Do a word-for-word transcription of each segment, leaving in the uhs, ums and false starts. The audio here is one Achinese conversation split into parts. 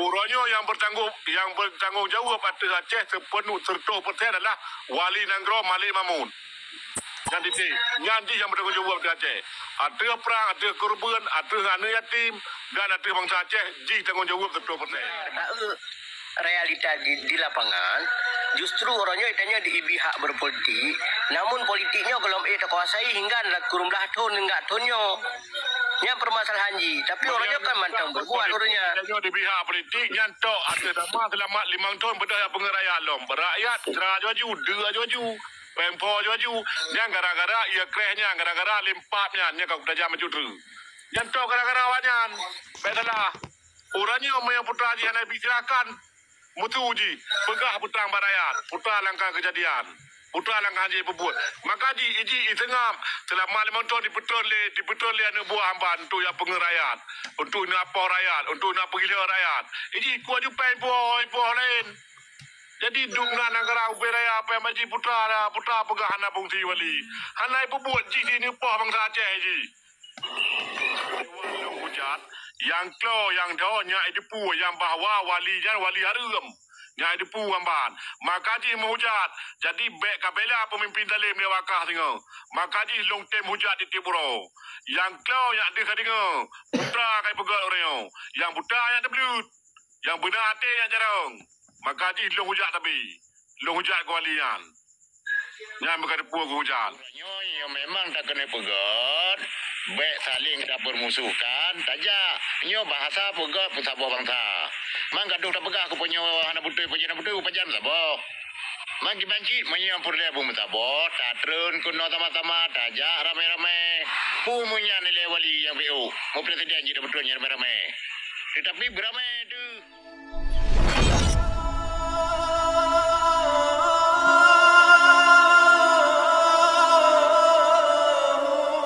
Uroe nyoe nyang bertanggung, nyang bertanggung jaweueb ateueh Aceh seupeunoh, seratus persen adalah Wali Nanggroe Malik Mahmud. Nyan titik. Nyan jih nyang bertanggung jaweueb ateueh Aceh. Ateueh prang, ateueh keureubeuen, ateueh aneuk yatim, dan ateueh bansa Aceh, jih tanggung jaweueb seratus persen. Taeu realita di, di lapangan, justru uroe nyoe tanyoe diibi hak berpolitik, namun politik nyoe gohlom ék takuasai hingga lam kureueng blah thon, hingga thon nyoe. Nyan permasalahan jih. Tapi uroe nyoe kan mantong berbuat uroe nyoe. Nyoe di pihak politik nyan tok ateueh nama selama limong thon beudôh jak peungeuet rakyat lom. Rakyat sra aju-aju, deuek aju-aju, pempo aju-aju. Nyan gara-gara ia kreh nyan, gara-gara lempap nyan, nyan ka kutajam aju treuk. Nyan tok gara-gara awak nyan. Baik salah. Uroe nyoe meunyoe putra jih hana bi, silakan. Mutu jih, peugah putra bak rakyat, putra langkah keujadian, putra langkah jih peubuet. Maka jih, iji iseungab, seulama limong thon dipeutrön lé, dipeutrön lé aneuk buah amban untuk jak peungeuet rakyat, untuk neuk apoh rakyat, untuk neuk peugilhö rakyat. Iji kuat jupai poh, poh laén. Jadi, dum na negara ubé raya, apa yang jih putra, putra peugah hana fungsi wali. Hana ipeubuet jih di neuk poh bansa Aceh jih. Lôn hujat, nyang klo, nyang dho, nyak idepu, nyang bahwa wali nyan wali hareuem. Nyak idepu amban. Maka jih meuhujat, jadi bèk kabela peumimpin zalim di wakah singoh. Maka jih lôn tem hujat tiep-tiep uroe. Nyang klo nyak deuh kadeungoe, putra kai peugöt uroe nyoe. Nyang buta nyak teubleuet. Nyang beuna até nyak carông. Maka jih lôn hujat tapi. Lôn hujat keu wali nyan. Nyan meukateupue keu hujat. Nyoe, nyoe memang takeuneuk peugöt, bèk saléng tapeurmusohkan, tajak. Nyoe bahasa peugöt peusaboh bansa. Man gadoh tapeugah keu peunyoe hana beutôi, peue jih hana beutôi, pajan saboh. Man kiban cit, meunyoe peureulèe beumeusaboh, tatrön keunoe sama-sama, tajak ramé-ramé. Peue meunyan ilèe wali nyang B O, meupresiden jih tapeutron nyang ramé-ramé. Teutapi beuramé teuh.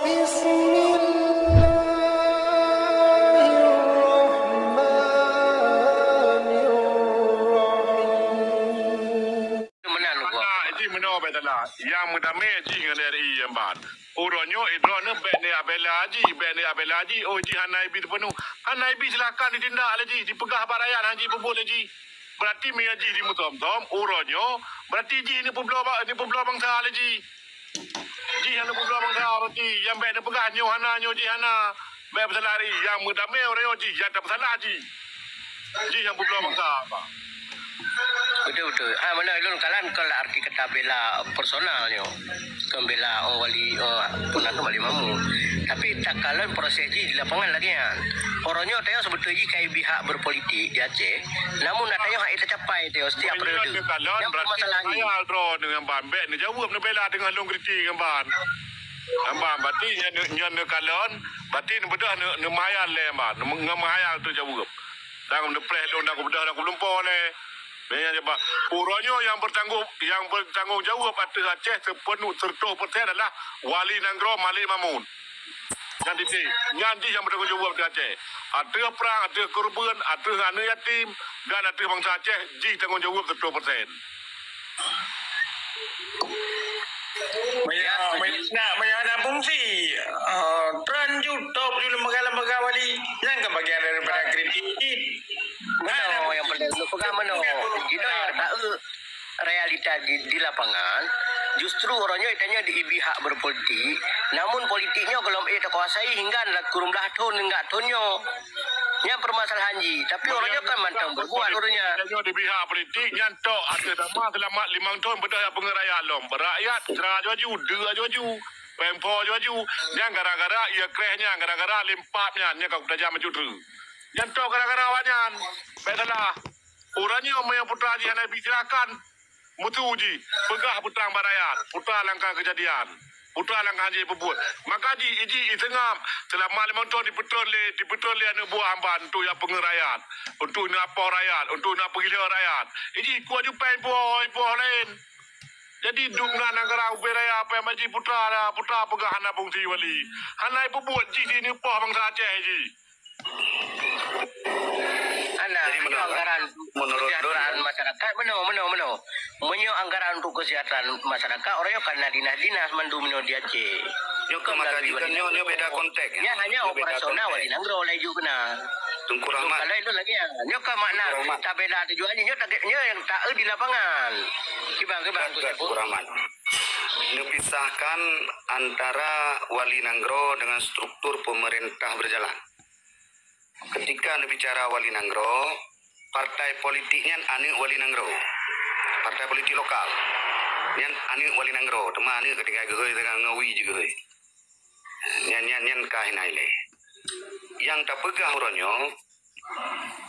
Bismillahirrahmanirrahim. Meunan ugoe. Nah, jih meunoe bèk salah. Nyang meudamé jih ngon R I nyan ban. Uroe nyoe droeneuh bèk neujak bela jih, bèk neujak bela jih. Oh, jih hana ibi teupeunoh. Hana ibi, silakan ditindak lé jih, dipeugah bak rakyat hana jih peubuet lé jih. Berarti meunyoe jih dimeusöm-söm, uroe nyoe, berarti jih neupeubloe ba-, neupeubloe bansa lé jih. Jih hana peubloe bansa, berarti nyang bèk neupeugah nyoe hana, nyoe jih hana. Bèk peusalah ri, nyang meudamé uroe nyoe jih, nyang tapeusalah jih. Jih nyang peubloe bansa, Pak. Beutôi, beutôi. Ha, meunan lôn kalon kon lam arti kata bela personal nyoe. Kon bela, oh, wali, oh, pun atau wali mamu. Tapi takalon proses jih di lapangan lagèe nyan. Uroe nyoe tanyoe seubeutôi jih ka ibi hak berpolitik di Aceh. Namun, na tanyoe hana tacapai tanyoe setiap periode. Nyang permasalahan jih. Nyan droeneuh ngon ban, bèk neujaweueb neubela teungoh lôn kritik ngon ban. Ngon ban, berarti nyan, nyan neukalon, berarti neubeudôh neu-, neumeuhayal lé ban, neu-, ngon meuhayal teujaweueb. Dan neupreh lôn, dan kubeudôh, dan kulumpoe lé. Nyan jaweueb. Uroe nyoe nyang bertanggung, nyang bertanggung jaweueb ateueh Aceh seupeunoh, seratus persen adalah Wali Nanggroe Malik Mahmud. Nyan titik. Nyan jih nyang bertanggung jaweueb ateueh Aceh. Ateueh prang, ateueh keureubeuen, ateueh aneuk yatim, dan ateueh bansa Aceh, jih tanggung jaweueb seratus persen. Meunyoe, meunyoe hana, meunyoe hana fungsi, eh, tron ju, top ju lembaga-lembaga wali, nyan kan bagian daripada kritik. Meunoe nyang peureulèe lôn peugah meunoe. Jinoe nyang taeu realita di, di lapangan, justru uroe nyoe tanyoe diibi hak berpolitik, namun politik nyoe gohlom ék takuasai hingga lam kureueng blah thon, hingga thon nyoe. Nyan permasalahan jih. Tapi uroe nyoe kan mantong berbuat uroe nyoe. Nyoe di pihak politik nyan tok ateueh nama seulamat limong thon beudôh jak peungeuet rakyat lom. Rakyat sra aju-aju, deuek aju-aju, pempo aju-aju. Nyan gara-gara ia kreh nyan, gara-gara lempap nyan, nyan ka kutajam aju treuk. Nyan tok gara-gara awak nyan. Bèk salah. Uroe nyoe meunyoe putra jih hana bi, silakan. Mutu jih, peugah putra bak rakyat, putra langkah keujadian, putra langkah jih peubuet. Maka jih, iji iseungab, seulama limong thon dipeutrön lé, dipeutrön lé aneuk buah amban untuk jak peungeuet rakyat, untuk neuk apoh rakyat, untuk neuk peugilhö rakyat. Iji kuat jupai poh, poh laén. Jadi, dum na negara ubé raya, apa nyang jih putra, putra peugah hana fungsi wali. Hana ipeubuet jih di neuk poh bansa Aceh jih. Hana, jadi, meunurut, anggaran untuk kesejahteraan masyarakat, meunoe, meunoe, meunoe. Meunyoe anggaran untuk kesejahteraan masyarakat, uroe nyoe ka na dinas-dinas mandum meunoe di Aceh. Nyoe ka maka jih kan nyoe, nyoe beda konteks, ya. Nyan hanya operasional wali nanggroe laju keunan. Teungku Rahmat. Kalau itu lagi ya. Nyoe ka makna Teungku Rahmat. Tabela tujuan nyoe tak nyoe yang tak di lapangan. Kibang kibang Teungku Rahmat. Neupisahkan antara wali nanggroe dengan struktur pemerintah berjalan. Ketika neubicara wali nanggroe, partai politik nyan aneuk wali nanggroe. Partai politik lokal. Nyan aneuk wali nanggroe, teuma aneuk ketika geuhôi dengan ngawi je geuhôi. Nyan, nyan, nyan ka hina ilée. Nyang tapeugah uroe nyoe,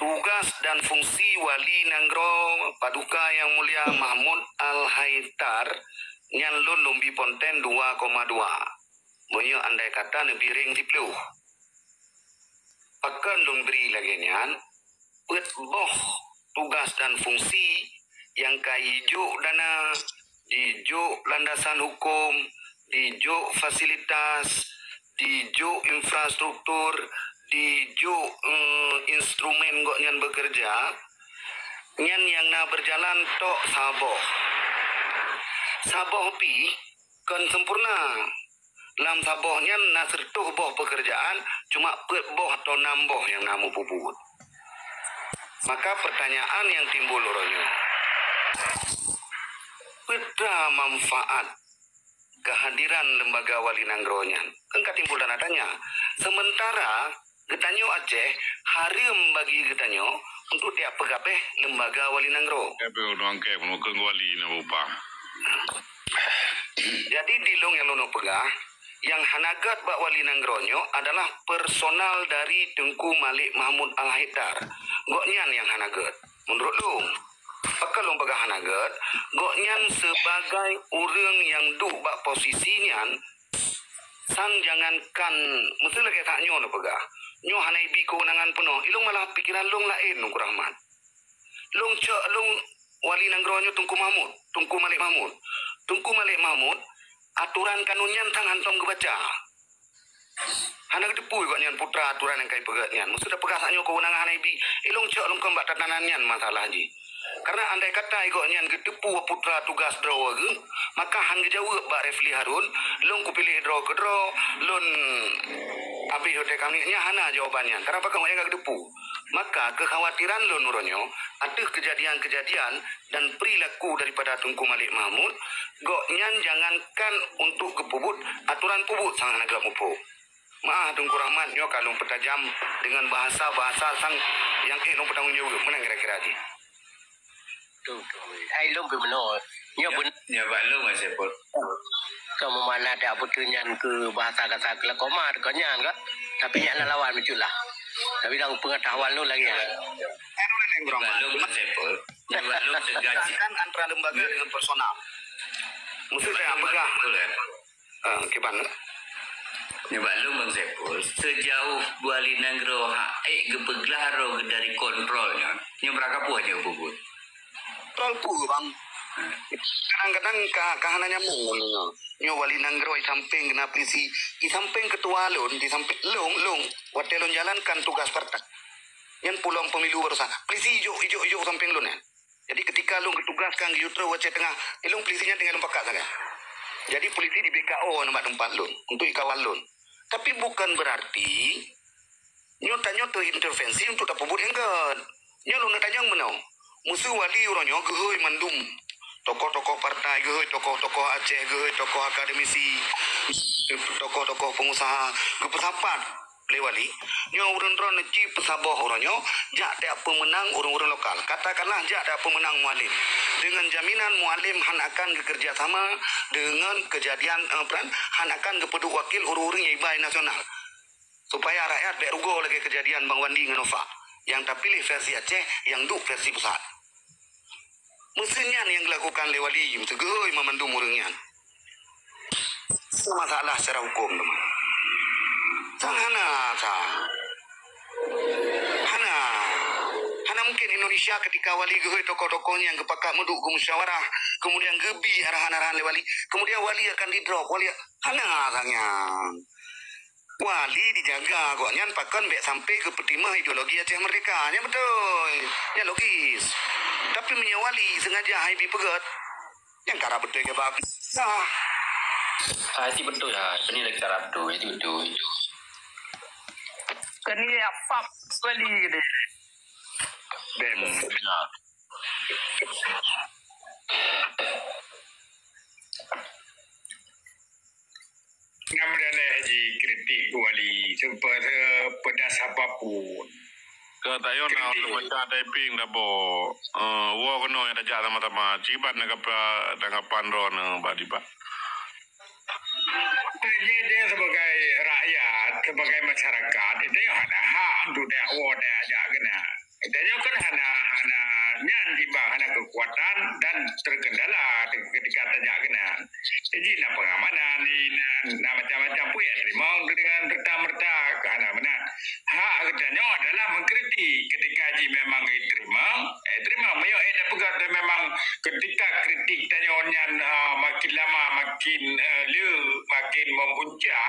tugas dan fungsi wali nanggroe Paduka Yang Mulia Mahmud Al-Haidar nyan lôn lumbi ponten dua koma dua. Meunyoe andai kata neubiréng siplôh. Pakon lôn bri lagée nyan, peuet boh tugas dan fungsi nyang ka ijok dana, dijok landasan hukum, dijok fasilitas, dijok infrastruktur, dijok, eh, instrumen gobnyan bekerja, nyan nyang na berjalan tok saboh. Saboh pih kon sempurna. Lam saboh nyan na siratoh boh pekerjaan, cuma peuet boh atau nam boh nyang na mupeubuet. Maka pertanyaan yang timbul uroe nyoe, peue manfaat kehadiran lembaga wali nanggroe nyan? Kan ka timbul tanda tanya. Sementara geutanyoe Aceh hareuem bagi geutanyoe untuk tiap peugabeh lembaga wali nanggroe. Tapi ureueng kèe peunuh keu wali na bupang. Jadi di lôn nyang lôn peugah, nyang hana gét bak wali nanggroe nyoe adalah personal dari Teungku Malik Mahmud Al-Haidar. Gobnyan nyang hana gét. Menurut lôn, pakon lôn peugah hana gét, gobnyan sebagai ureueng nyang duek bak posisi nyan, sang jangankan, meuseu lagée that nyoe neupeugah, nyoe hana ibi keuweunangan peunoh, ilôn malah pikeran lôn laén, Teungku Rahmat. Lôn cok lôn wali nanggroe nyoe Teungku Mahmud, Teungku Malik Mahmud. Teungku Malik Mahmud, aturan kanun nyan sang hántom geubaca. Hana geuteupeue gobnyan putra aturan nyang ka ipeugét nyan. Meuseu tapeugah saat nyoe keuweunangan hana ibi, ilôn cok lôn kon bak tatanan nyan masalah jih. Karena andai kata gobnyan geuteupeue putra tugas droe geuh, maka han geujaweueb bak Refli Harun, lôn kupiléh droe keudroe, lôn abéh watée kami, nyan hana jawaban nyan. Karena pakon gobnyan ka geuteupeue. Maka kekhawatiran lôn uroe nyoe ateueh kejadian-kejadian dan perilaku daripada Teungku Malik Mahmud, gobnyan jangankan untuk geupeubuet aturan peubuet sang hana geupeue. Maah Teungku Rahmat, nyoe ka lôn peutajam deungon bahasa-bahasa sang nyang ék lôn peutanggong jaweueb. Meunan kira-kira jih. Tu, tu. Hai lôn pih meunoe. Nyoe beun- nyoe bak lôn masih pun. Kamu mana ada beutôi nyan keu bahasa kata keu lakoma dekat nyan kan? Tapi nyan na lawan meuculah. Tapi dalam pengetahuan lôn lagi nyan. Nyoe bak lôn masih pun. Nyoe bak lôn tegas. Kan antara lembaga dengan personal. Meuseu saya peugah. Betul ya. Ah, kiban. Nyoe bak lôn Bang Saiful, sejauh wali nanggroe hak ék geupeuglah droe dari kontrol nyan, nyoe beurakapue nyoe peubuet. Kontrol peue, Bang? Kadang-kadang ka, ka hana nyambung ngon nyoe. Nyoe wali nanggroe di samping kena polisi, di samping ketua lôn, di samping lôn, lôn, watée lôn jalankan tugas partai. Nyan pulang pemilu baroesa. Polisi ijok, ijok, ijok samping lôn nyan. Jadi ketika lôn geutugaskan geuyue trok u Aceh Teungoh, ilôn polisi nyan tinggai lôn pakat sagai. Jadi polisi di B K O nibak teumpat lôn untuk ikawal lôn. Tapi bukan berarti nyoe tanyoe teuintervensi untuk tapeubuet nyang gét. Nyoe lôn neutanyong meunoe. Meuseu wali uroe nyoe geuhôi mandum. Tokoh-tokoh partai geuhôi, tokoh-tokoh Aceh geuhôi, tokoh akademisi, tokoh-tokoh pengusaha geupeusapat lé wali, nyoe ureuëng droeneuh cit peusaboh uroe nyoe jak tajak peumeunang ureuëng-ureuëng lokal. Katakanlah jak tajak peumeunang Mualem. Dengan jaminan Mualem han akan geukeureuja sama dengan keujadian, eh, peran, han akan geupeuduek wakil ureuëng-ureuëng nyang iba nasional. Supaya rakyat bék rugoe lagée keujadian Bang Wandi ngon Nova. Nyang tapiléh versi Aceh, nyang duek versi pusat. Meuseu nyan nyang geulakukan lé wali, meuseu geuhôi mandum ureuëng nyan. Masalah secara hukum teuma. Sang hana sa. Hana. Hana mungkin Indonesia ketika wali geuhôi tokoh-tokoh nyang geupakat meuduek geumusyawarah, kemudian geubi arahan-arahan lé wali, kemudian wali akan didrop, wali hana sang nyan. Wali dijaga gobnyan pakon bék sampai geupeutimeuh ideologi Aceh Merdeka. Nyan beutôi. Nyan logis. Tapi meunyoe wali sengaja hai bi peugét, nyan karab beutôi keu bak sah. Ah, itu betul lah. Ini lagi karab betul. Itu betul. Keuneuk apap sekali geude. Bem. Ya. Nyang meudaleh jikritik wali sepe-, sepedas apapun. Ka tayo na kritik. Untuk baca typing dah bo. Eh, wo keunoe nyang tajak sama-sama. Ciban na kapa, na kapan droeneuh bak dipat. Jadi dia sebagai rakyat, sebagai masyarakat, itu yang ada hak untuk dia wo dia ajak kena. Kita nyoe kan hana, hana nyan tiba hana kekuatan dan terkendala ketika tajak keunan. Jadi na pengamanan, na, na macam-macam pun ya terima dengan serta-merta ke hana meunan. Hak kita nyoe adalah mengkritik ketika ji memang diterima, eh, terima. Meunyoe eh dah peugah tu memang ketika kritik tanyoe nyan, ah, makin lama makin, eh, le, makin mempuncak,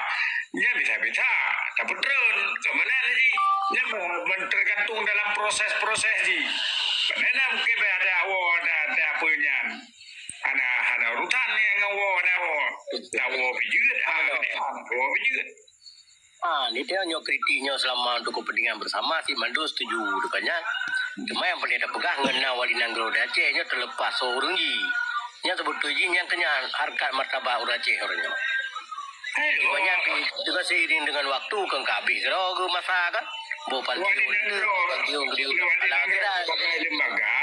nyan bisa-bisa tapeutreun. Keumanaan lagi? Nyan me-, men-, tergantung dalam proses-proses jih. Karena mungkin ada wo, ada, ada apa nyan. Hana, hana urusan ni dengan wo, ada wo. Ada wo pijit, ha, ada wo pijit. Ha, ni dia nyoe kritik nyoe selama untuk kepentingan bersama si Mandu setuju dekat nyan. Cuma yang paling ada pegang ngon na wali nanggroe di Aceh nyoe terlepas seorang ji. Nyan sebetul ji nyan kenyan harkat martabat urang Aceh orang nyoe. Ayo. Banyak pi-, juga seiring dengan waktu kan ka habis keudroe ke masa kan. Bo pantiong Wali nanggroe, wali nanggroe sebagai lembaga,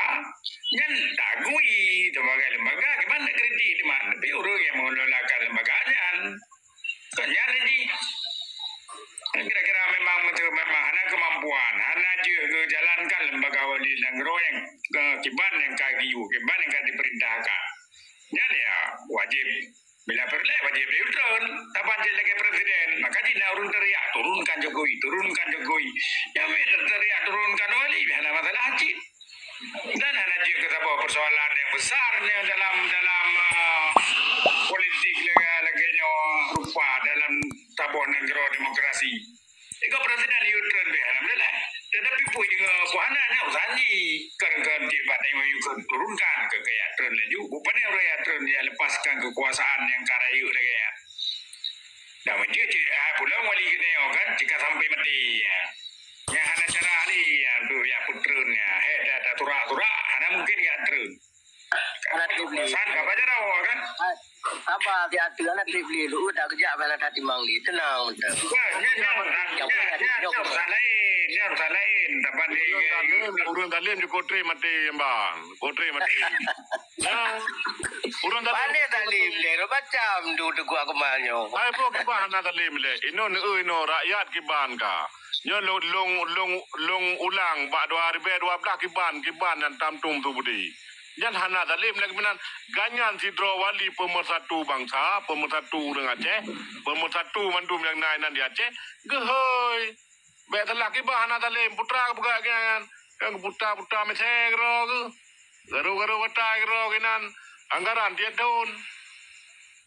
nyan tagui sebagai lembaga, gimana kritik teman? Tapi orang yang mengelolakan lembaga nyan. Kan nyan lagi. Kira-kira memang betul, memang hana kemampuan, hana jeuet geujalankan lembaga wali nanggroe yang, eh, kiban yang ka geuyue, kiban yang ka diperintahkan. Nyan ya wajib. Bila peureulée wajib diturun, taban jeuet lagée presiden. Maka jih na ureuëng teriak, "Turunkan Jokowi, turunkan Jokowi." Nyang meuteriak, "Turunkan wali," hana masalah cit. Dan hana jeuet keu saboh persoalan yang besar ni dalam, dalam, ah, politik lagée, lagée nyoe rupa dalam saboh nanggroe demokrasi. Iko presiden Ukraine beh, alhamdulillah. Tetapi pui dengan buhana nya usaha ni. Kan, kan, dia patah Ukraine turunkan ke, ke Ukraine laju. Bukan yang orang Ukraine yang lepaskan kekuasaan yang ka rayeuk lagée. Dah menjadi, ah, pulang wali kena kan, jika sampai mati. Ya. Yang hana cara ahli, ya, tu, ya, putreun, ya. Hek dah, dah turak-turak, hana mungkin ya turun. Hana trip lé. San ka baca dah awak kan? Saba, siat tu hana trip lé. Lu tak kejak bala tadi mang lé. Tenang betul. Ya, ya, ya, ya, ya, ya, urusan lain, ya, urusan lain. Tapan di ureuëng Talim, ureuëng Talim jukuk trip mati, Bang. Jukuk trip mati. Ya. Ureuëng Talim. Pandai Talim lé, macam tu teguh aku mal nyoe. Hai, bro, kiban hana Talim lé. Ino neu, ino rakyat kiban ka. Nyoe long, long, long, long ulang bak dua ribèe dua blaih kiban, kiban nyang tam tum tu budi. Nyan hana zalim lagèe meunan. Ganyan sidroe wali pemersatu bansa, pemersatu ureueng Aceh, pemersatu mandum nyang na inan di Aceh. Geuhôi. Bèk salah kiban hana zalim. Putra geupeugah lagèe nyan. Nyang putra-putra meusé keudroe geuh. Garu-garu batai keudroe geuh inan. Anggaran tiep thôn.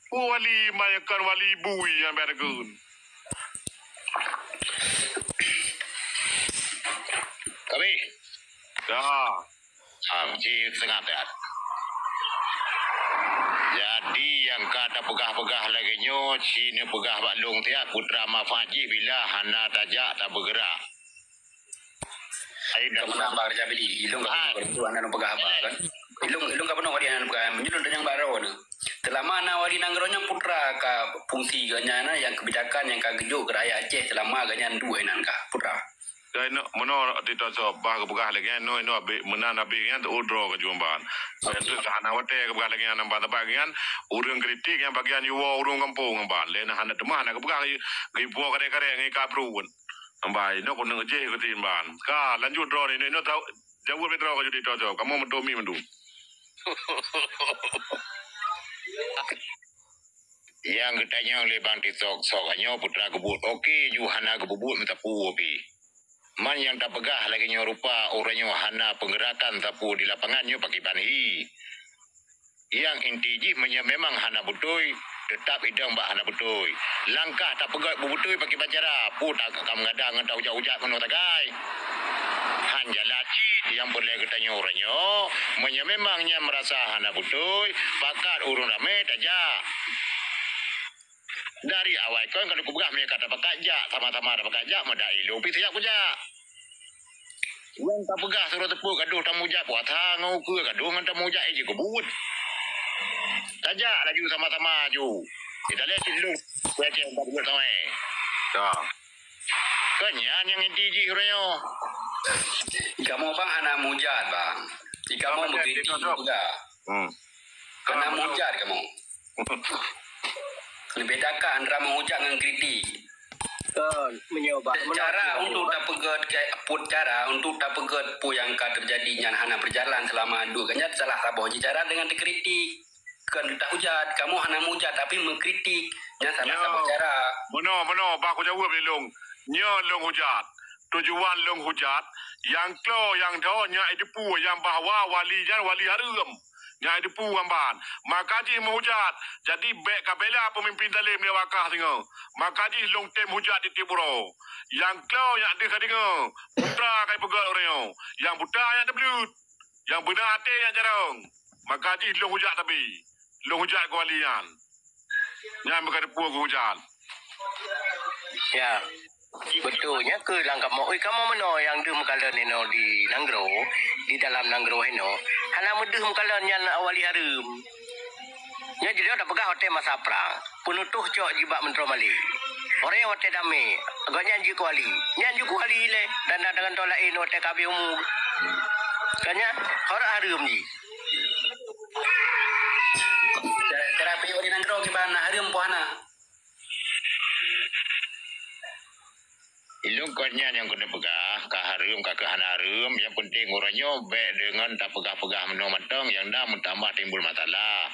Peue wali, ma kon wali bui nyang bèk takheun. Kami. Ya. Ah, ci seungat ya. Jadi nyang ka tapeugah-peugah lagèe nyoe, ci neupeugah bak lôn tiep, putra manfaat jih bila hana tajak tabeugeurak. Ai, ka meunan ba Raja Bili, ilôn ka meunan, hana neupeugah haba kan. Ilôn, ilôn ka peunoh wali hana neupeugah, meunyoe lôn tanyong bak droeneuh. Seulama na wali nanggroe nyan putra ka fungsi geuh nyan, nyang keubitakan nyang ka geujok keu rakyat Aceh seulama geuh nyan dua inan ka putra. Keunoe meunoe titoh soe bah geupeugah lagèe nyan, noe, noe abéh meunan abéh nyan teu droe ka jumban. Nyan tu hana watèe geupeugah lagèe nyan, namba teubak nyan ureueng kritik nyang bagian jiwoe ureueng gampông ban. Lé na hana teuma hana geupeugah geuipuwoe karek-karek ngon ikat pruet. Ambai, inoe keuneuk jih keu timbang. Ka, lanjut droe ni, inoe tau, jaweueb lé droe ka jadi tau jaweueb. Kamoe meudomi mandum. Nyang geutanyong lé Bang Titok sok nyoe putra geubuet oke ju hana geupeubuet meusapeue pih. Man nyang tapeugah lagèe nyoe rupa uroe nyoe hana peugerakan sapeue di lapangan nyoe pakiban hi. Nyang inti jih meunyoe memang hana beutôi, teutap idong bak hana beutôi. Langkah tapeugöt beubeutôi pakiban cara, peue ta-, ka meugadang ngon taujak-ujak meunoe tagai. Han jalan cit nyang peureulèe geutanyoe uroe nyoe, meunyoe memang nyan meurasa hana beutôi, pakat ureueng ramè tajak. Dari awai kon ka lôn peugah, meunyoe ka tapakat jak, sama-sama tapakat jak, meudak ilong pih siap kujak. Nyang tapeugah sidroe teupeu gadoh tamujak puasa ngon ukeue, gadoh ngon tamujak, eh, jeuet keu buet. Tajak laju sama-sama aju. Kita lihat dulu, kucing ka buet samai. Ya. Kan nyan nyang inti jih uroe nyoe. Kamoe bang hana mujat bang. Kamoe mengkritik juga. Hmm. Hana mujat kamoe. Neubedakan antara menghujat ngon kritik. Kan, meunyoe bak, cara untuk tapeugét, cara untuk tapeugét peue nyang ka teujadi nyan hana berjalan selama dua, nyan salah saboh jih cara dengan dikritik. Kon tahujat, kamoe hana mujat tapi mengkritik. Nyan salah saboh cara. Meunoe, meunoe, bah kujaweueb lé lôn. Nyoe lôn hujat. Tujuan lôn hujat, nyang klo nyang dho nyak jiteupeue nyang bahwa wali nyan wali hareuem. Nyak jiteupeue ngon ban. Maka jih meuhujat. Jadi bék kabela peumimpin zalim di wakah singoh. Maka jih lôn tem hujat tieb-tieb uroe. Nyang klo nyak deuh ka deungoe. Putra ka jipeugét uroe nyoe. Nyang buta nyak teubleuet. Nyang beuna até nyak carông. Maka jih lôn hujat tabi. Lôn hujat keu wali nyan. Nyan meuka teupeue keu hujat. Ya. Beutôi, nyan keuh lam kamoe. Ui, kamoe meunoe nyang deuh meukalon inoe di nanggroe, di dalam nanggroe inoe. Hana meudeuh meukalon nyan wali hareuem. Nyan jideuh tapeugah watée masa prang. Peunutôh cok jibak meuntroe malée. Orang watée damé, gobnyan jeuet keu wali. Nyan jeuet keu wali lé, dan, dan dengan tolak in watée ka habéh umu. Kan nyan, hareuem jih. Cara, cara piyôh di nanggroe kiban hareuem poh hana. Ilôn kon nyan nyang keuneuk peugah, ka hareuem, ka keuh hana hareuem, nyang peunteng uroe nyoe bék deungon tapeugah-peugah meunoe mantong nyang na meutamah timbul masalah.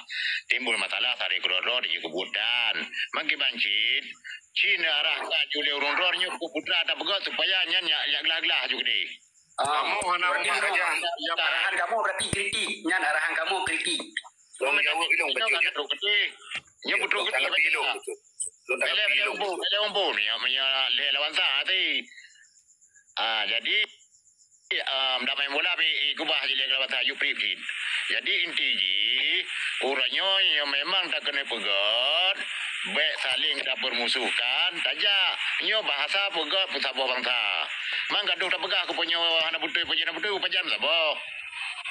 Timbul masalah sabe keudroe-droe di keubutan. Makin bancit, cit neuarah ka ju lé ureuëng droe nyoe keu putra tapeugah supaya nyan nyak, nyak glah-glah ju keudeh. Ah, kamoe hana berarti meumang anu, raja. Arahan kamoe berarti kritik. Nyan arahan kamoe kritik. Lôn jaweueb ilong beutôi, ya. Nyoe beutôi. Lôn tanggap ilong beutôi. Lôn tanggap ilong beutôi. Lé umpun, ya, meunyoe lé lawan sa tadi. Ah, jadi, um, damai mula pi kubah jilek lawan sa yuk prip jin. Jadi inti jih, uroe nyoe nyoe memang takeuneuk peugét, bék saléng tapeurmusuhkan, tajak. Nyoe bahasa peugét peusaboh bansa. Mang gadoh tapeugah keu peunyoe hana beutôi, peunyoe hana beutôi, pajan saboh.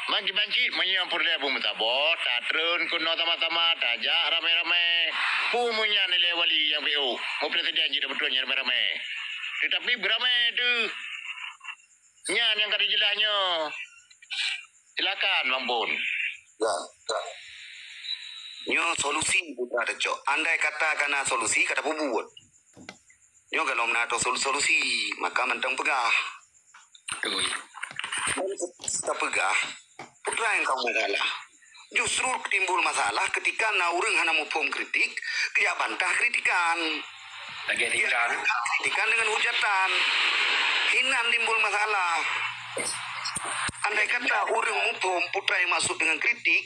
Makin bancit meunyoe peureulée beumeusaboh, tatreun keunoe sama-sama, tajak ramé-ramé. Peue meunyan ilée wali nyang piôh, meupresiden jih beutôi nyang ramé-ramé. Teutapi beuramé teuh. Nyan nyang ka dijeulaih nyoe. Silakan, Bang Pun. Ya, ya. Nyoe solusi putra teucok. Andai kata kana solusi, ka tapeubuet. Nyoe galom na atau sol-, solusi, maka mantong peugah. Betul. Tapeugah, putra nyang ka masalah. Justru timbul masalah ketika na ureuëng hana muphom kritik, geujak bantah kritikan. Lagi kritikan. Kritikan dengan hujatan. Hinan timbul masalah. Andai kata ureuëng muphom putra yang maksud dengan kritik,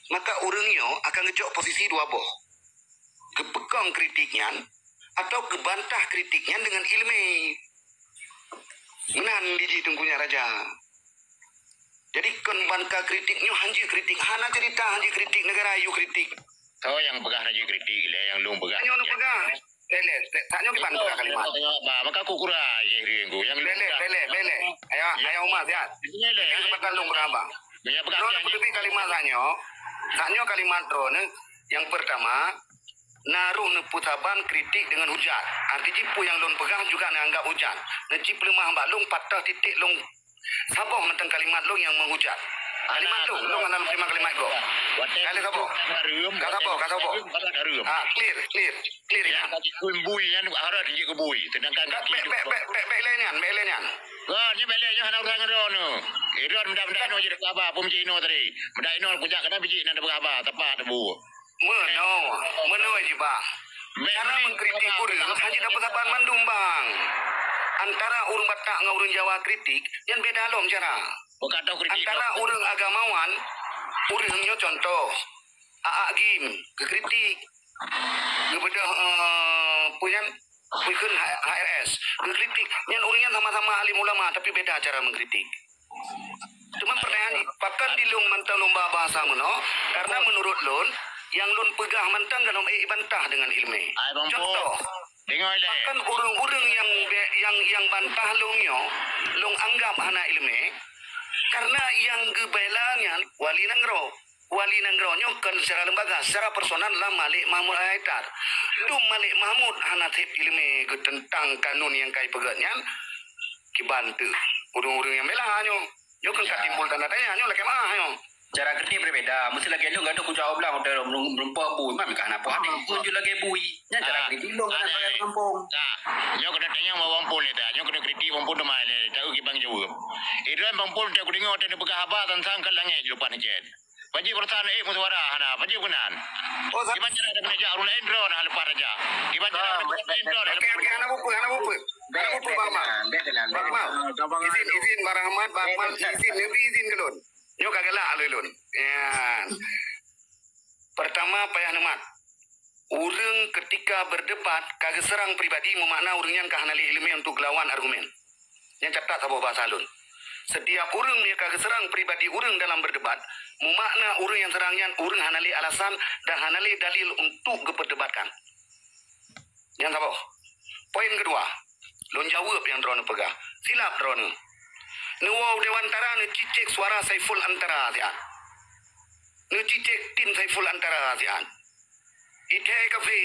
maka ureuëng nyoe akan ngejok posisi dua boh. Geupeukong kritik nyan atau geubantah kritik nyan dengan iéleumé. Meunan dijih Teungku Nyak Raja. Jadi kon ban ka kritik nyoe hanjeuet kritik, hana cerita hanjeuet kritik, negara yue kritik. Soe nyang peugah hanjeuet kritik, lé nyang lôn peugah. Nyoe lôn peugah. Lé, lé, lé, tak nyoe kiban peugah kalimat. Ba, maka aku kura, eh, ring ku. Nyang lôn peugah. Lé, lé, lé, lé. Ayo, ayo, Umar, sihat. Ini lé. Ini kesempatan lôn peugah, Bang. Meunyoe peugah droeneuh peuteubiet kalimat tanyoe, tanyoe kalimat droeneuh nyang peurtama, na roh neupeusaban kritik deungon hujat. Arti jih peue nyang lôn peugah juga neuanggab hujat. Neucit peuleumah bak lôn, patah titik lôn saboh mantong kalimat lôn nyang meuhujat. Kalimat lôn, lôn hana lôn terima kalimat gob. Ka lheueh saboh. Ka saboh, ka saboh. Ah, clear, clear, clear nyan. Bui nyan harot jeuet keu bui, sedangkan bèk, bèk, bèk, bèk, bèk lé nyan, bèk lé nyan. Wah, nyoe bèk lé nyoe hana urusan ngon droeneuh. Eh, droeneuh meudak-meudak inoe jeuet keu haba, peue meucit inoe tadi. Meudak inoe kujak keunan bijéh nan teupeugah haba, tepat tebu. Meunoe, meunoe jih, Bang. Cara mengkritik ureueng hana tapeusaban mandum, Bang. Antara ureueng Batak ngon ureueng Jawa kritik, nyan beda lom cara. Antara ureueng agamawan, ureueng nyoe contoh, Aa Gim, geukritik. Geubeudôh, eh, peue nyan, peue kheun H-, H R S. Geukritik. Nyan ureueng nyan sama-sama alim ulama, tapi beda cara mengkritik. Teuma pertanyaan, pakon di lôn mantong lôn ba bahasa meunoe? Karena menurut lôn, Nyang lôn peugah mantong gohlom ék bantah deungon iéleumé. Hai, Bang Pol. Contoh, deungoe lé. Bahkan ureuëng-ureuëng nyang be-, nyang, nyang bantah lôn nyoe, lôn anggab hana iéleumé, karena nyang geubela nyan wali nanggroe. Wali nanggroe nyoe kon secara lembaga, secara personal lah Malik Mahmud Al-Haidar. Dum Malik Mahmud hana sép iéleumé geuh teuntang kanun nyang ka ipeugét nyan, kiban teuh ureuëng-ureuëng nyang bela nyoe. Nyoe kan ka timbul tanda tanya, nyoe lakée meu'ah nyoe. Cara kritik berbeda. Mesti lagée nyoe gadoh kujaweueb lah hotel meureumpok bui, mam ka hana poh adéng pun ju lagée bui. Nyan cara kritik lôn keunan bagi kampung. Nah, nyoe keuneuk tanyong bak Bang Pol nyoe ta. Nyoe keuneuk kritik Bang Pol teuma lé, tahu kibang jaweueb. Idroen Bang Pol teuka kudeungoe teuka neupeugah haba teuntang ka langét jeupan cen. Paji peurasaan ék meusuara hana, paji keunan. Oh, sa- Kiban cara dah kena jak ureuëng laén droe nah leupah raja. Kiban cara dah kena jak droe nah leupah. Okey, okey, hana bupe, hana bupe. Hana bupe, Bang Mal. Bang Mal. Izin, izin, Bang Rahmat, Bang Mal, izin, neubi izin keu lôn. Nyoe ka galak lé lôn. Ya. Pertama payah neumat. Ureuëng ketika berdebat ka geuseurang pribadi meumakna ureuëng nyan ka hana lé iéleumé untuk geulawan argumen. Nyan catat saboh bahasa lôn. Setiap ureuëng nyang ka geuseurang pribadi ureuëng dalam berdebat, meumakna ureuëng nyang seurang nyan ureuëng hana lé alasan dan hana lé dalil untuk geuperdebatkan. Nyang saboh. Poin keudua, lôn jaweueb nyang droeneuh peugah. Silap droeneuh. Neuwoe Dewan Antara neucicek suara Saiful Antara siat. Neucicek tim Saiful Antara siat. Ithée kafé.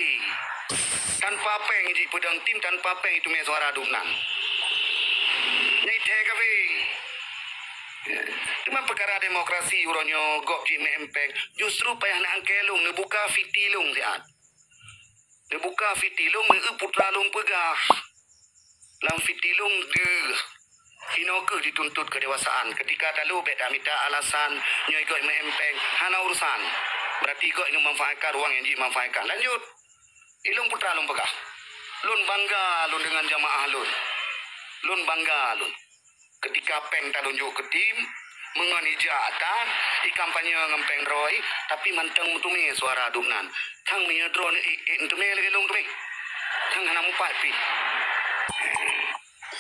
Tanpa péng jipeudong tim, tanpa péng iteumé suara dum nan. Nyan ithée kafé. Teuma peukara demokrasi uroe nyoe gob jimeu'en péng, justru payah neuangkée lôn, neubuka fiti lôn siat. Neubuka fiti lôn, meu putra lôn peugah. Lam fiti lôn deuh. Inoe kheueh dituntut keudewasaan. Ketika talo bék tamita alasan nyoe gob meu'en péng, hana urusan. Berarti gob nyoe manfaatkan ruang nyang jimanfaatkan. Lanjut. Ilôn putra lôn peugah. Lôn bangga lôn deungon jamaah lôn. Lôn bangga lôn. Ketika péng talunjuk keu tim, meungon ijak tan, ikampanye ngon péng droe, tapi mantong meuteumé suara dum nan. Tang meunyoe droeneuh ék, ék meuteumé lagée lôn teumé. Tang hana mupat pih.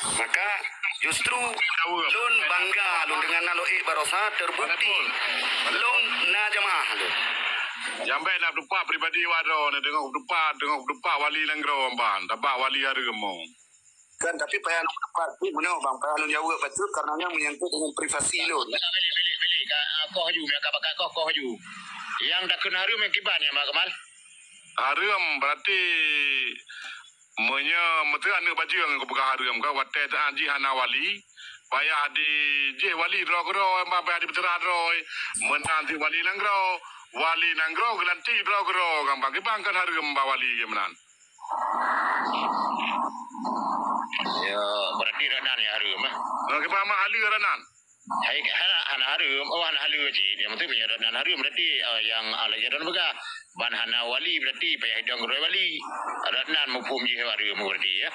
Maka, justru lôn bangga lôn deungon nalok ék barosa terbukti lôn na jamaah lôn. Nyang bék na teupat pribadi awak droeneuh, deungon teupat, deungon teupat wali nanggroe ban, tabak wali hareuem. Kan, tapi payah lôn dapat tu beuna bang, payah lôn jaweueb bacut karena nyan menyangkut dengan privasi lôn. Bili, bili, bili, ka, ah, koh ju, ka bakat koh, koh ju. Nyang takheun hareuem nyang kiban nyan, Mak Kamal? Hareuem berarti meunyoe meuteuk aneuk bajeueng nyang kupeugah hareuem ka watée teuh jih hana wali, payah di jih wali droe keudroe, payah di peuteurah droe, meunan cit wali nanggroe, wali nanggroe geulantik droe keudroe, gampang kiban kan hareuem bak wali meunan. Ya, berarti Ranan ya hareuem, eh? Nah, kiban mak Ali Ranan. Hai, hana, hana hareuem, oh, hana hareuem cit. Yang penting punya Ranan hareuem berarti, eh, yang Allah Jadon peugah. Ban hana wali berarti payah idong keudroe wali. Ranan muphom jih hareuem berarti, ya.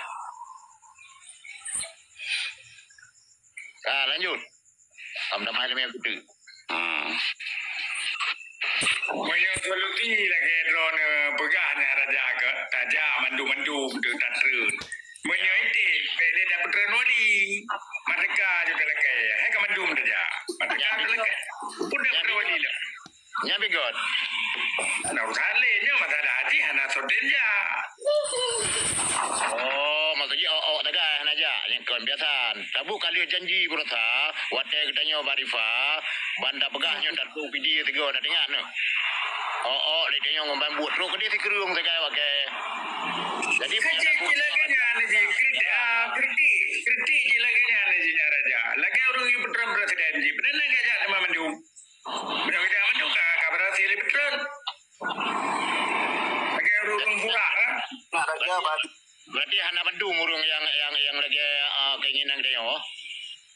Ah, lanjut. Am damai lama yang kutu. Hmm. Meunyoe solusi lagée droeneuh peugah nyan raja keu tajak mandum-mandum teu tatreun. Meunyoe item, bék lé tapeutreun wali. Merdeka juga lakée. Hai ka mandum tajak. Merdeka juga lakée. Pun dah peutreun wali lah. Nyan bigot. Nah, urusan lain nyoe masalah haji hana soden jak. Oh, maksud jih awak-awak tagai hana jak. Nyan kon biasa. Tabu ka lheueh janji beurasa, watée geutanyoe bak Rifa, ban tapeugah nyoe tatrok video tiga na teuingat nyoe. Oh-oh, lé tanyoe ngon ban buet trok keudeh sikureueng sagai wakai. Jadi, kritik jih lagée nyan jih, kritik, ah, kritik, kritik jih lagée nyan jih nyan raja. Lagée ureuëng nyang peutreun presiden jih, beuna gajak teuma mandum. Beuna gajak mandum ka, ka berhasil peutreun. Lagée ureuëng burak kan. Nak raja bagi. Berarti hana bandum ureuëng nyang, nyang, nyang lagée, ah, keinginan geutanyoe.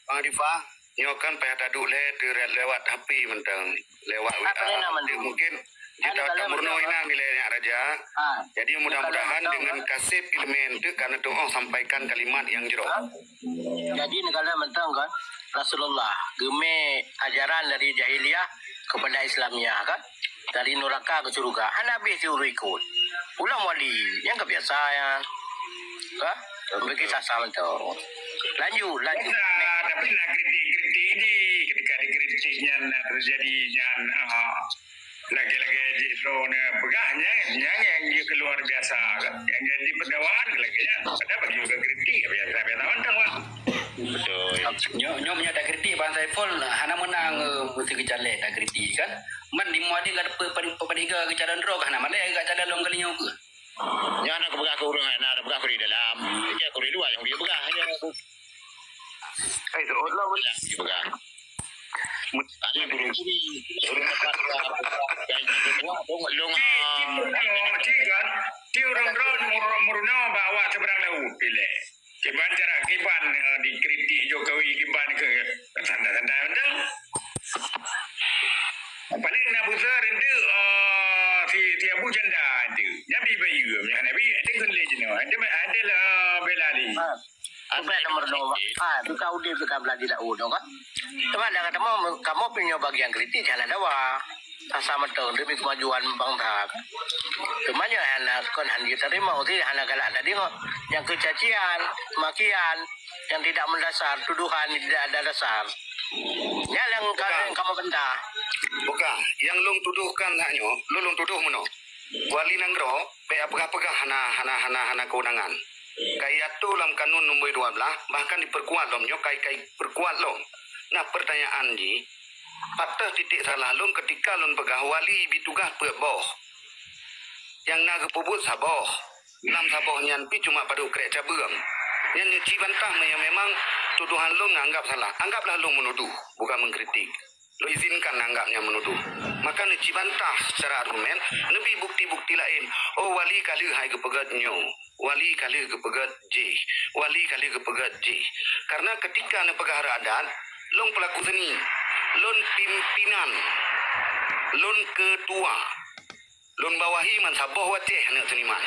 Bang Arifah, nyoe kan payah taduek lé teuret lewat H P mantong, lewat W A. Mungkin jeuet tameurunoe inan ilée nyak raja. Jadi mudah-mudahan dengan kaseb ileumé eunteuk ka neutuoh sampaikan kalimat nyang jroh. Jadi neukalon mantong kan Rasulullah geumé ajaran dari jahiliyah kepada Islamiah kan. Dari nuraka ke syurga. Hana habéh siuroe ikot. Ulôn wali, nyang ka biasa nyan. Ka? Begitu sasa mantong. Lanjut, lanjut. Nah, tapi nak kritik-kritik jih, ketika dikritik nyan nak terjadi nyan, ah. Lagèe-lagèe jih droeneuh peugah nyan, nyan nyang jeuet keu luar biasa kan. Nyang jadi pendakwaan lagèe nyan. Padahai bagi ureueng kritik biasa-biasa mantong, Pak. Betul. Nyoe, nyoe meunyoe takritik Bang Saiful, hana meunang, eh, meusti keucalek takritik kan. Man di Muadin ka dapat padi-, padi-, padiga keucalon droe, hana malèe keucalon lom kali nyoe keuh. Nyan na kupeugah keu ureueng, na kupeugah keu di dalam. Cit keu di luwa nyang dia peugah. Hai, tu Allah boleh. Dia peugah. Mesti burung kuri. Ureueng dapat peugah. Gaji keudua, dong, dong, ah. Cit, cit, cit, kan? Cit ureueng droe meurunoe bak awak seberang laut, pilih. Kiban cara kiban, eh, dikritik Jokowi kiban ke santai-santai mantong. Paling na besar itu, eh, si, si Abu Janda itu. Nyan bi bayeue, nyan bi, dia kan lé jenuh. Dia, dia lah bela diri. Ha. Ubé nomor dua. Ha, tu kau dia tu kan belanja dah udah kan. Teman dah kata mau, kamu punya bagian kritik jalan dawa. Asa mantong demi kemajuan bangsa. Teuma nyoe hana kon han jiteurimong, hana galak tadi ngon nyang keucacian, makian, yang tidak mendasar, tuduhan yang tidak ada dasar. Nyan nyang ka-, Bukan. Nyang kamoe bantah. Bukan, nyang lôn tuduhkan nyak nyoe, lôn, lôn tuduh meunoe. Wali nanggroe bèk peugah-peugah hana, hana, hana, hana kewenangan. Ka iatoe lam kanun nombor dua belas, bahkan diperkuat lom nyoe, kai, kai perkuat lom. Nah, pertanyaan jih, pat teuh titik salah lôn ketika lôn peugah wali bitugaih peuet boh. Nyang na geupeubuet saboh. Lam saboh nyan pih cuma padub krek cabeueng. Nyan nyoe ci bantah meunyoe memang tuduhan lôn anggap salah. Anggaplah lôn meunuduh, bukan mengkritik. Lôn izinkan anggap nyan meunuduh. Maka neuci bantah secara argumen, neubi bukti-bukti laén. Oh, wali ka lheueh hai geupeugét nyoe. Wali ka lheueh geupeugét jih. Wali ka lheueh geupeugét jih. Karena ketika neupeugah rot adat, lôn pelaku seni. Lôn pimpinan. Lôn ketua. Lôn bawahi man saboh u Aceh aneuk seniman.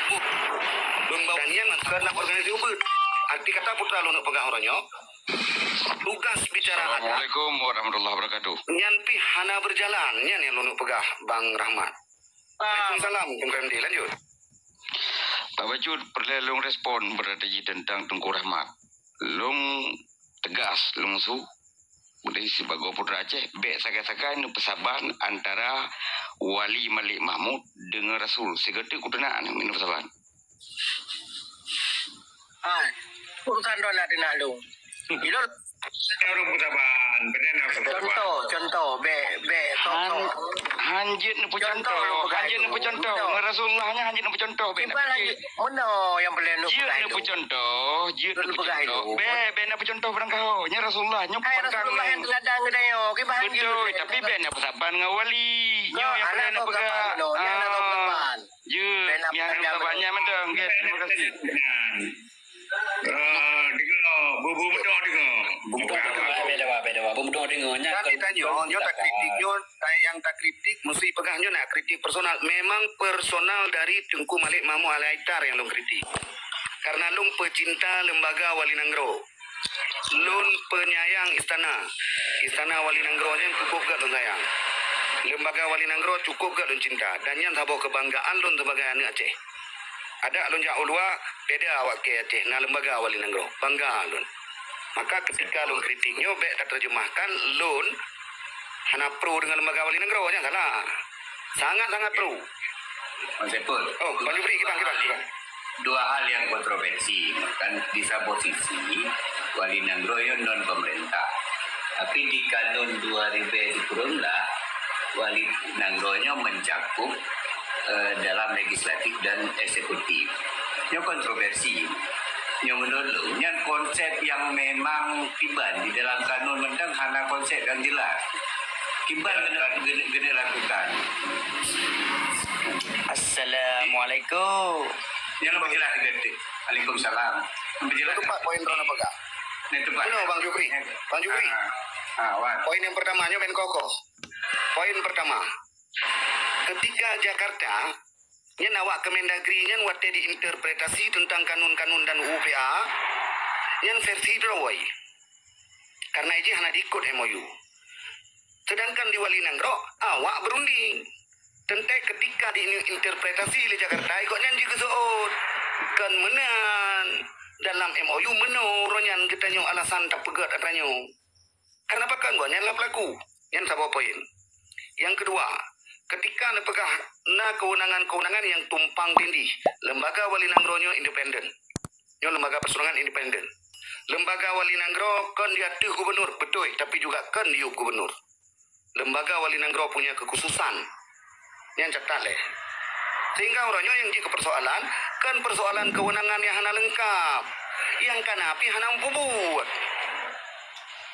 Lôn bawahi man saboh organisasi ubeut. Arti kata putra lôn peugah uroe nyoe, tugas bicara adat. Assalamualaikum warahmatullahi wabarakatuh. Nyan pih hana berjalan, nyan nyang lôn peugah, Bang Rahmat. Waalaikumsalam, Teungku M D. Lanjut. Pak Bacut, peureulèe lôn respon beurati jih teuntang Teungku Rahmat. Lôn teugas, lôn su, ulèh sibagoe putra Aceh, bèk sagai-sagai neupeusaban antara Wali Malik Mahmud deungon Rasul. Sigoe teuk kuteuna neupeusaban. Hai, urusan droe na teunak lôn. Bilôn Ureueng peusaban, beuna ureueng peusaban. Contoh, contoh, bèk, bèk, Han, contoh. Han jeuet neupeucontoh, Contoh, han jeuet neupeucontoh. Contoh. Ngon Rasulullah nyan han jeuet neupeucontoh, bèk Kiban neupeucit. Lagi, meunoe nyang peureulèe Jeuet neupeucontoh. Neupeucontoh, jeuet Neupeucontoh. Neupeucontoh. Bèk, bèk neupeucontoh barangkaho. Nyan Rasulullah, nyoe Hai, pangkang Rasulullah nyan. Nyang teuladang geutanyoe, kiban Beutôi, jeuet tapi neupeucontoh. Bèk neupeusaban ngon wali. Nyoe Nyoe nyang hana peureulèe neupeusaban, neupeupeugah. Nyoe hana Ah. neupeusaban. Jeuet, Bèk nyang neupeusaban. Neupeusaban nyan mantong, gèt. Terima kasih. Ah, deungoe, bu-, bu-, meudoe deungoe. Bu-, bu-, bu-, beda, beda, beda. Bu-, meudoe deungoe, nyan Kan kon-, ditanyoe, kon-, nyoe takritik, nyoe, nyang takritik, meusti peugah nyoe nak kritik personal. Memang personal dari Teungku Malik Mahmud Al-Aitar nyang lôn kritik. Karena lôn peucinta lembaga Wali Nanggroe. Lôn peunyayang istana. Istana Wali Nanggroe nyan cukup gèt lôn sayang. Lembaga Wali Nanggroe cukup gèt lôn cinta. Dan nyan saboh keubanggaan lôn sibagai aneuk Aceh. Adak lôn jak u luwa, beda awak kèe Aceh, na lembaga Wali Nanggroe. Bangga lôn. Maka ketika lôn kritik nyoe, bèk taterjemahkan lôn hana pro deungon lembaga Wali Nanggroe, nyan salah. Sangat-sangat pro. Bang Saiful. Oh, Bang Jufri, kiban, kiban, kiban. Dua hal yang kontroversi. Kan di saboh sisi, Wali Nanggroe nyoe non pemerintah. Tapi di kanun dua ribèe sikureueng blah, Wali Nanggroe nyoe mencakup, eh, dalam legislatif dan eksekutif. Nyoe kontroversi. Nyoe menurut lôn, nyan konsep yang memang kiban di dalam kanun mantong hana konsep yang jelas. Kiban kena, kena, kena lakukan. Assalamualaikum. Nyan lebih jelas lagi. Waalaikumsalam. Lebih jelas. Tepat poin droeneuh peugah. Nyan tepat. Benar, Bang Jufri. Bang Jufri. Ah, ah, wan. Poin yang pertama nyoe bèk kokoh. Poin pertama. Ketika Jakarta, nyan awak Kemendagri nyan watèe diinterpretasi tentang kanun-kanun dan U U P A, nyan versi droe. Karena ijih hana diikot M O U. Sedangkan di Wali Nanggroe, awak berunding. Teuntèe ketika diinterpretasi lé Jakarta, gobnyan jeuet geuseuôt. Kon meunan, dalam M O U meunoe uroe nyan geutanyoe alasan tapeugét atra nyoe. Karena pakon gobnyan lah pelaku. Nyan saboh poin. Yang kedua, Ketika neupeugah na kewenangan-kewenangan nyang tumpang tindih, lembaga wali nanggroe nyoe independen. Nyoe lembaga persidangan independen. Lembaga wali nanggroe kon di ateueh gubernur, beutôi, tapi juga kon di yup gubernur. Lembaga wali nanggroe punya kekhususan. Nyan catat lé. Sehingga uroe nyoe nyang jeuet keu persoalan, kon persoalan kewenangan nyang hana leungkap, nyang kana pih hana meupubuet.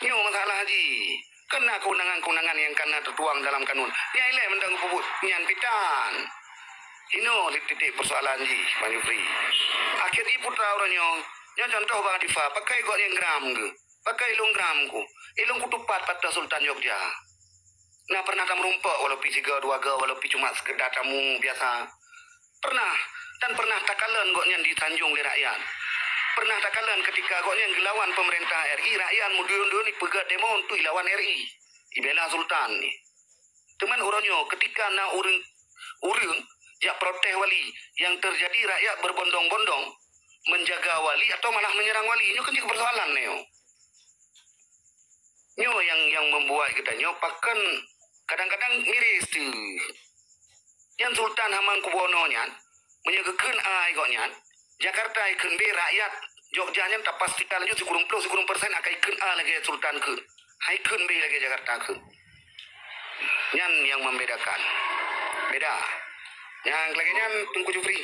Nyoe masalah jih. Kon na keundangan-keundangan nyang ka na teutuang dalam kanun. Nyan ilée mantong geupeubeuet nyan pih tan. Inoe titik persoalan jih, Bang Jufri. Akhé jih putra uroe nyoe, nyoe contoh Bang Atifa, pakon gobnyan gram geuh? Pakon ilôn gram geuh? Ilôn kutupat pat Sultan Jogja. Na pernah tameurumpok walau pih sigoe dua goe, walau pih cuma sekedar tamu biasa. Pernah, dan pernah takalon gobnyan disanjong lé rakyat. Pernah takalon ketika gobnyan geulawan pemerintah R I, rakyat meuduyun-duyun ipeugét demo untuk ilawan R I, ibela sultan ni. Teuma uroe nyoe ketika na ureuëng, ureuëng jak protes wali, yang terjadi rakyat berbondong-bondong menjaga wali atau malah menyerang wali, nyoe kan jeuet persoalan nyoe. Nyoe nyang, nyang membuat geutanyoe pakon kadang-kadang miris teuh. Nyan Sultan Hamengkubuwono nyan, meunyoe geukheun ai gobnyan, Jakarta ikheun bé, rakyat Jogja nyan tapastikan laju sikureueng ploh sikureueng persen akan ikheun a lagée Sultan kheun. Hai kheun bé lagée Jakarta kheun. Nyan nyang membedakan. Beda. Nyang lagée nyan Teungku Jufri.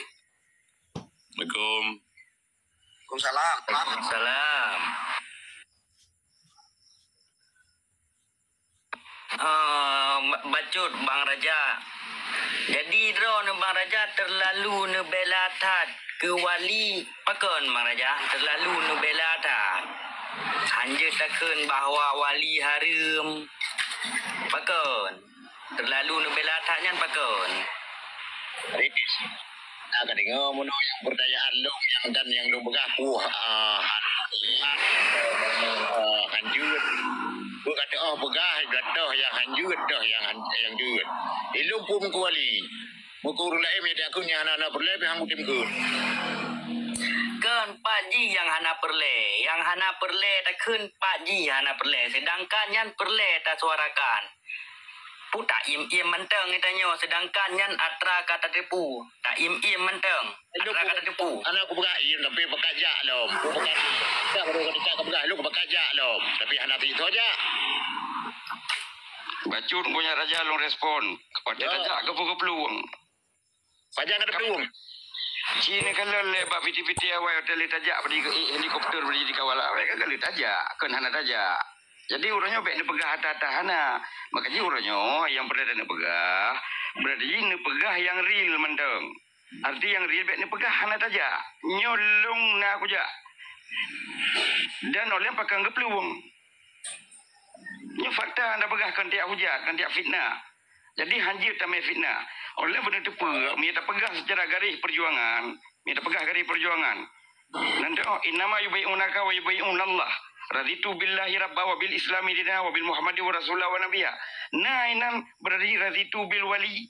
Assalamualaikum. Waalaikumsalam. Waalaikumsalam. Ah, ba-, bacut Bang Raja. Jadi droeneuh Bang Raja terlalu neubela that keu wali. Pakon Bang Raja terlalu neubela that? Hanjeuet takheun bahwa wali hareuem. Pakon? Terlalu neubela that nyan pakon? Jadi, na ka deungoe meunoe nyang peurtanyaan lôn nyang dan nyang lôn peugah puih, ah, han, han, ah, han jeuet. Buet ka teuoh peugah, toh nyang han jeuet, toh nyang han, nyang jeuet. Ilôn phon meukuali. Meukeue ureuëng laén meunyo takheun nyang hana-hana peureulée pih han kutem kheun. Kon pat jih nyang hana peureulée, nyang hana peureulée takheun pat jih hana peureulée, seudangkan nyan peureulée tasuarakan. Peue taiem-iem mantong geutanyoe, seudangkan nyan atra ka tateupeue. Taiem-iem mantong, atra ka tateupeue. Hana kupeugah iem, tapi pakat jak lom. Kupeugah, tak baru ka teucak kupeugah, lôn pakat jak lom. Tapi hana teupeue jak. Bacut punya raja lôn respon. Watée tajak keupeue-keupeue. Pajan ka teuplueng. Cina kalon lé bak piti-piti awai watée lé tajak bak di, eh, helikopter bak di kawala awai ka lé tajak, kon hana tajak. Jadi uroe nyoe bék neupeugah ata-ata hana. Makajih uroe nyoe nyang peureulée neupeugah, berarti neupeugah nyang real mantong. Arti nyang real bék neupeugah hana tajak. Nyoe lôn na kujak. Dan oleh pakon geuplueng. Nyoe fakta hana peugah kon tiak hujat, kon tiak fitnah. Jadi hanjeuet tamé fitnah. Oleh beuneuteupeu, meunyoe tapeugah secara garéh perjuangan, meunyoe tapeugah garéh perjuangan. Nanti, oh, innama yubai'unaka wa yubai'unallah. Raditu billahi rabba wa bil islami dina wa bil Muhammadin wa rasula wa nabiyya. Nah, inan berarti raditu bil wali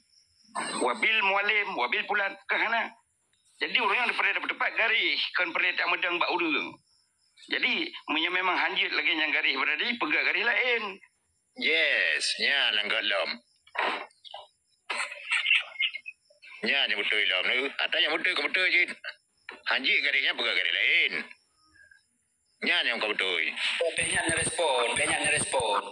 wa bil mualim wa bil pulan. Keu hana. Jadi ureuëng nyan peureulée teupeu tepat garéh, kon peureulée tameudong bak ureuëng. Jadi, meunyoe memang hanjeuet lagée nyang garéh berarti peugah garéh laén. Yes, nyan nyang göt lom. Nyan nyang beutôi lom. Ata nyang beutôi keu beutôi cit. Hanjeuet garéh nyan peugah garéh laén. Nyan nyang ka beutôi. Bék nyan neurespon, bék nyan neurespon.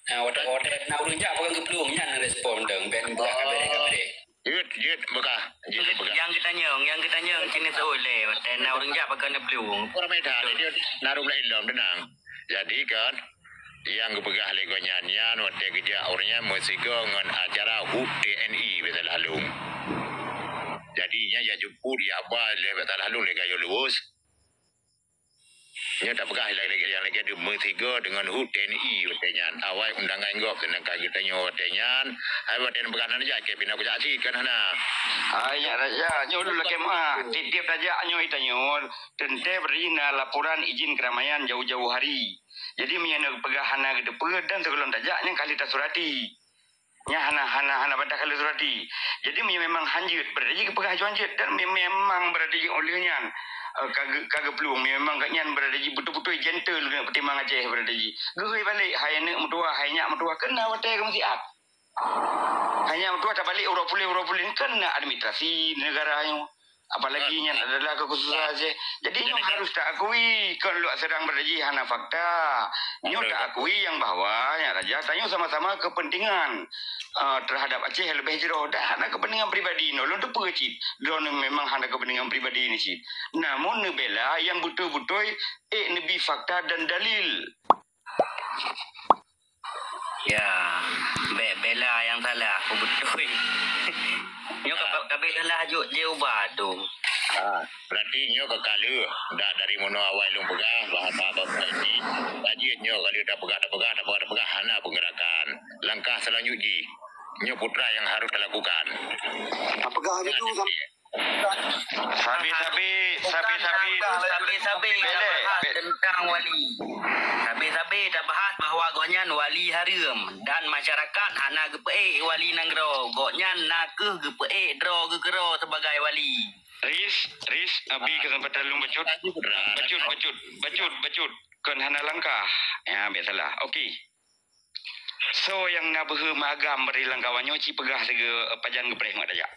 Ha, watée, watée na ureuëng jak peugah geuplueng nyan neurespon dong, bék neubeulah ka bék, ka bék. Jeuet, jeuet beukah. Jeuet beukah. Nyang geutanyong, nyang geutanyong cina seuôt lé, watée na ureuëng jak peugah geuplueng. Ramai that, dia na ureuëng laén lom, tenang. Jadi kan, nyang geupeugah lé gobnyan nyan, watée geujak ureuëng nyan meusigoe ngon acara hut T N I, bak salah lôn. Jadi, nyan jak jemput, jak ba lé bak salah lôn lé Gayus Luwus. Nyoe tapeugah lagée, lagée, nyang lagée deuh meusigoe deungon hut T N I watée nyan. Awai undangan gob, seudangkan geutanyoe watée nyan, hai watée neupeugah nan jak, keu pih na kujak cit, kan hana. Hai, nyak raja, nyoe ulôn lakée meuah. Tieb-tieb tajak nyoe tanyoe, teuntée bri na laporan izin keramaian jauh-jauh hari. Jadi, meunyoe neupeugah hana geuteupeue dan sigohlom tajak, nyan ka lheueh tasurati. Nyan hana, hana, hana bantah ka lheueh surati. Jadi, meunyoe memang hanjeuet, berarti geupeugah hanjeuet, dan me-, memang berarti oleh nyan, eh, ka geu-, ka geuplueng. Memang gobnyan berarti beutôi-beutôi gentle geuneuk peutimang Aceh berarti. Geuhôi balek, hai aneuk meutuwah, hai nyak meutuwah, keunan watée keu meusiat. Hanya tuah tabalek uroe puléh, uroe puléh kan na administrasi negara nyoe. Apalagi nyan adalah kekhususan Aceh. Jadi nyoe harus taakui, kon lok seurang beraji hana fakta. Nyoe taakui yang bahwa nyan raja tanyoe sama-sama kepentingan eh, terhadap Aceh lebih jroh. Dah hana kepentingan pribadi nyoe lôn teupeue cit. Droeneuh memang hana kepentingan pribadi ni cit. Namun neubela yang beutôi-beutôi ék neubi fakta dan dalil. Ya, bèk bela nyang salah, aku beutôi. Nyoe ka kabeh salah jok jeh ubat tu. Ha, berarti nyoe ka kaleuh dak dari meunoe awai lôn peugah bahasa bangsa ini. Tajeuet nyoe ka lheueh tapeugah, tapeugah, tapeugah, tapeugah hana peugerakan. Langkah selanjut jih, nyoe putra yang harus talakukan. Tapeugah laju sampai Sabe-sabe, sabe-sabe. Sabe-sabe tabahas tentang wali. Sabe-sabe tabahas bahwa gobnyan wali hareuem dan masyarakat hana geupeuék wali nanggroe. Gobnyan na kheueh geupeuék droe geukeudroe sebagai wali. Ris, Ris, abi kesempatan lôn bacut. Bacut, bacut, bacut, bacut. Kon hana langkah. Ya, bèk salah. Okey. Soe nyang na beuhe meugam bak lam kawan nyoe ci peugah sigoe pajan geupreh mak dayah.